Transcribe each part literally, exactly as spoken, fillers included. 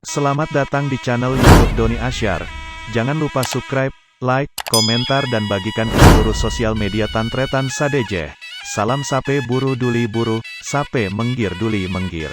Selamat datang di channel YouTube Doni Asyar. Jangan lupa subscribe, like, komentar, dan bagikan ke seluruh sosial media Tan Tretan sadhâjâ. Salam sapè buru duli buru, sapè menggir duli menggir.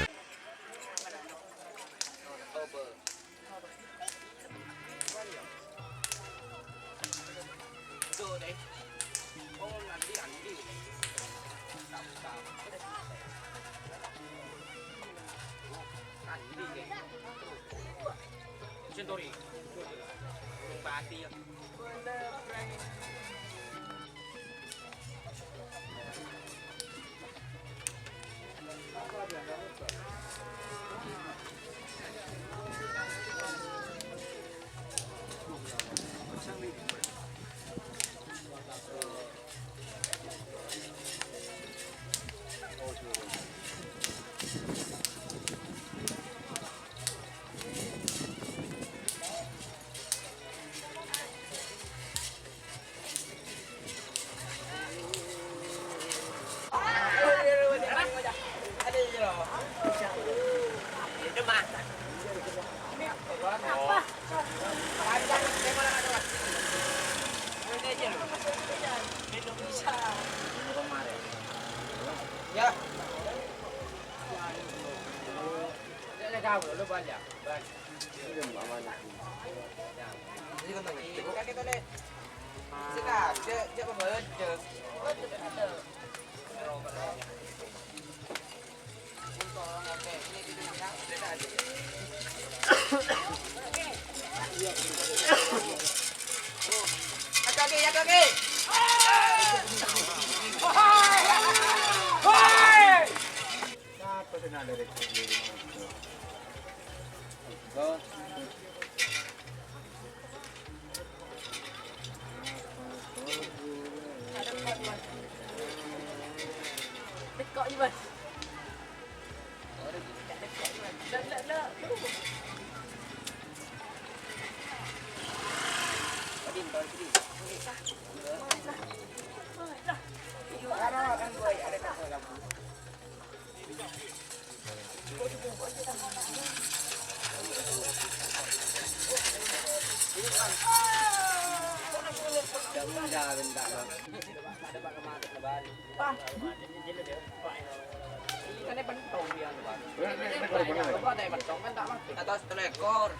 Atau satu ekor.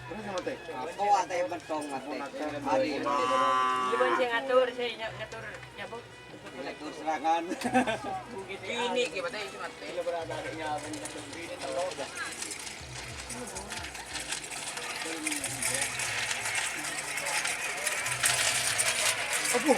Apa wae penthong mati. Hari ini. Iya, Bang, sing ngatur, sing ngatur, ya, Bu. Ngatur serangan. Ini gimana itu mati? Aduh.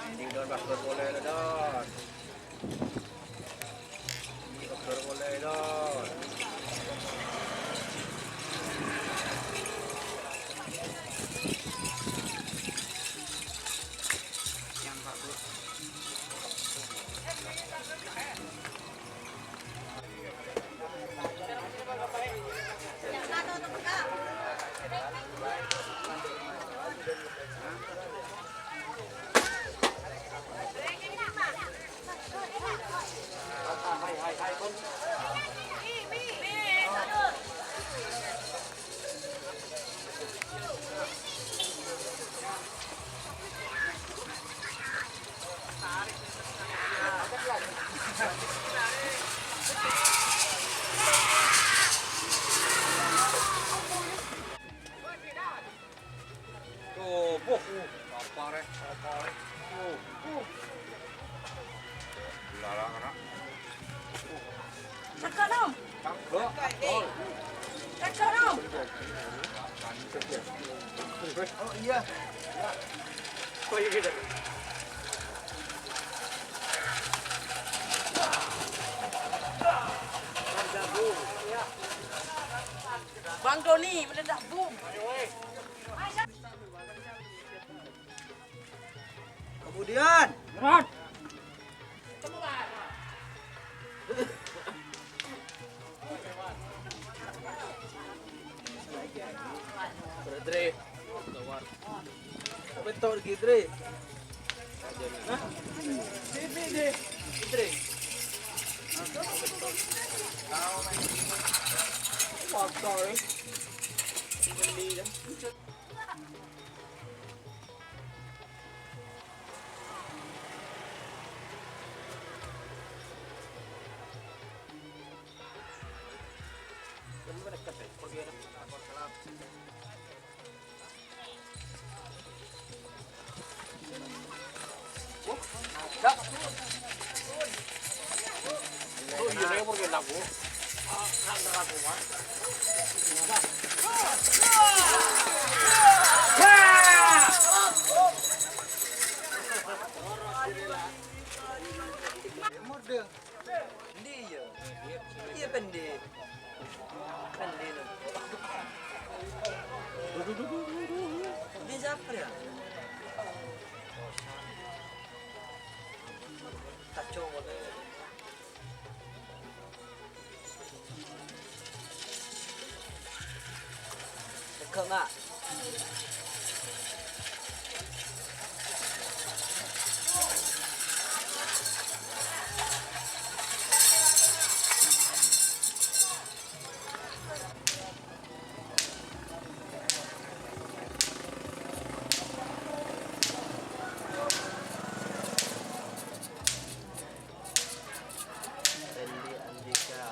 Andi' Don, pas polè, Don. Andi' pas polè, Don. Coba, uh, apa, Rek? Apa, Rek? Uh, uh. Lala, anak. Cakep, Nom. Cakep. Cakep, Nom. Oh, iya. Oh, iya, gitu. Bang Doni, meledak, boom. Kemudian, Rat. Dre. Apa itu, Dre? Hah? Ini, Dre. Dre. Waktu, eh. Ini, ya. Endi, iyâ? Iyâ, pendek. Pendek, lho. Pendek siapa, ya? Kacau, boleh. Lega, Mak. Randy Andika.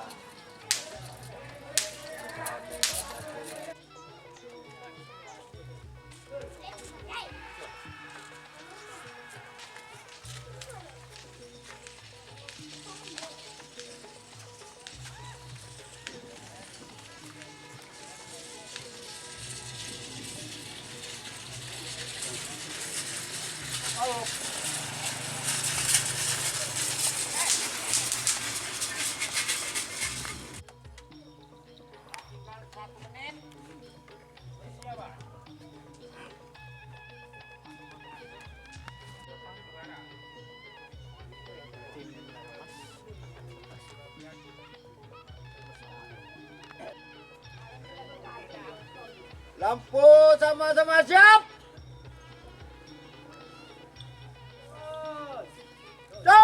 Lampu sama-sama siap. Cor!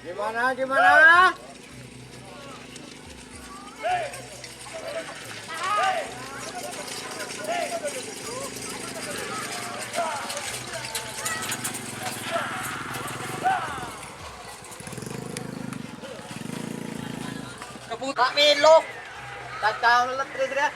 Gimana, gimana? Kebut. Tak milo. Tak tahu lelet terus dia.